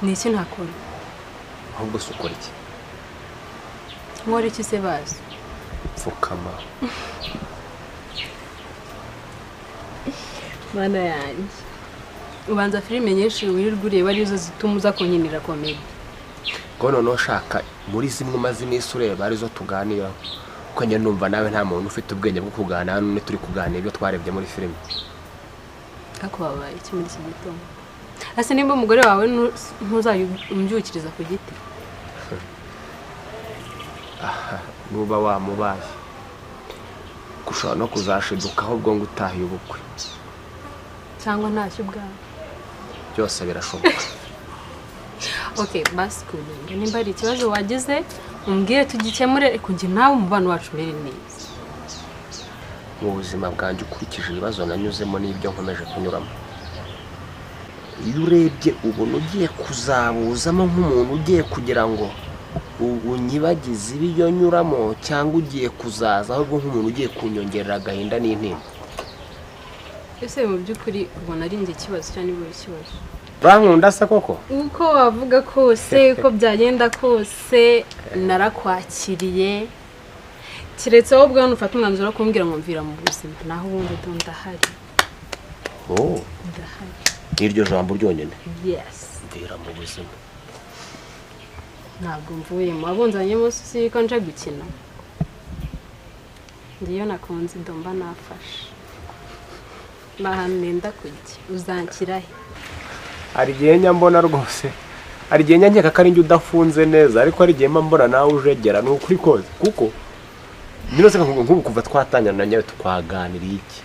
Ni iki ntakora? Ahubwo se ukora iki? Nkora iki se bazi? Pfukama. Mana yanjye, ubanza filime nyinshi wirirwa ureba arizo zituma uza kunkinira comedy. Ngo noneho ushaka muri zimwe umaze iminsi ureba arizo tuganiraho, kuko njye numva nawe nta muntu ufite ubwenge bwo kuganira none turi kuganira ibyo twarebye muri filime. Ariko wabaye iki muri iki gitondo? Ese nimba umugore wawe ntuzajya umbyukiriza ku giti? Nuba wamubaye ushobora no kuzashiduka ahubwo ngo utahiye ubukwe cyangwa ntashye ubwawe, byose birashoboka. Okay, basi kurinda nimba hari ikibazo wagize umbwire tugikemure, ariko njye nawe umubano wacu umere neza. Mu buzima bwanjye ukurikije ibibazo nanyuzemo n'ibyo nkomeje kunyuramo, iyo urebye ubona ugiye kuzabuzamo nk'umuntu ugiye kugira ngo unyibagize ibyo nyuramo, cyangwa ugiye kuzaza ahubwo nk'umuntu ugiye kunyongerera agahinda n'intimba. Ese mu by'ukuri ubona ari njye ikibazo cyangwa niba ikibazo? Urankunda se koko? Uko wavuga kose, uko byagenda kose, narakwakiriye, keretse wowe ubwawe ufata umwanzuro wo kumbwira ngo mvira mu buzima, naho ubundi ndahari. Oh, ndahari. N'iryo jambo ryonyine? Yes. Mvira mu buzima. Ntabwo mvuyemo, abunzanyemo si ko nje gukina. Ngiyo nakunze ndomba nafashe. Bahanenda kujya uzankira he? Hari igihe njya mbona rwose, hari igihe njya nkeka ko ari njye udafunze neza, ariko hari igihe mba mbona nawe ujegera, ni ukuri kose. Kuko nyine se nk'ubu kuva twatangira na nyawe twaganiriye iki?